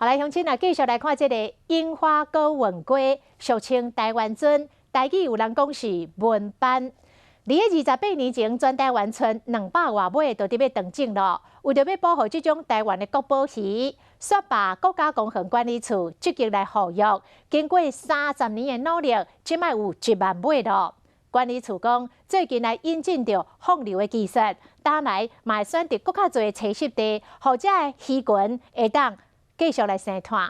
好來，鄉親啊，繼續來看這个櫻花高吻鮭，俗稱台灣鱒，台語有人講是文斑。佇咧28年前，全台灣賰200外尾就佇欲斷種囉。為著欲保護這種台灣的國寶魚，雪霸國家公園管理處積極來復育，經過30年的努力，這擺有1萬尾囉。管理處講，最近來引進著放流的技術，將來嘛會選擇閣較濟棲息地，予這个魚群會當繼續來生湠。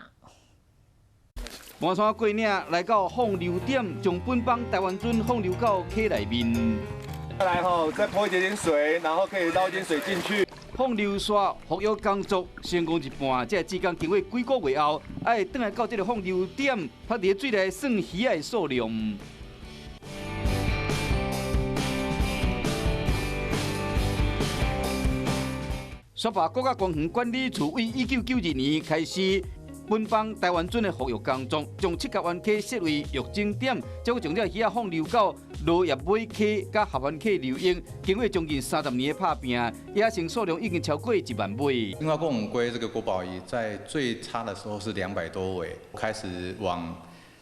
跋山過嶺來到放流點，將本幫台灣鱒放流到溪內面。來吼，再潑一點點水，然後可以撈一點水進去。放流紲復育工作成功一半，這志工經過幾個月後，愛轉來到這个放流點，趴佇水內算魚仔的數量。雪霸國家公園管理處為1992年開始，本邦台灣鱒的復育工作，將七甲灣溪設為育種點，將將這魚仔放流到羅業尾溪佮合歡溪流域。經過將近30年的拍拚，野生數量已經超過1萬尾。櫻花高吻鮭這個國寶魚在最差的時候是200多尾，開始往，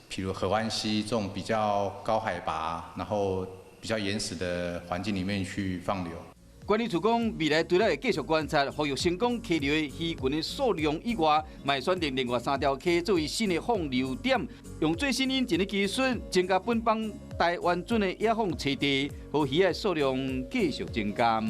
譬如合歡溪這種比較高海拔，然後比較原始的環境裡面去放流。管理處講，未來除了會繼續觀察復育成功溪流的魚群的數量以外，嘛會選定另外三條溪作為新的放流點，用最新引進的技術，增加本邦台灣鱒的野放棲地，予魚仔數量繼續增加。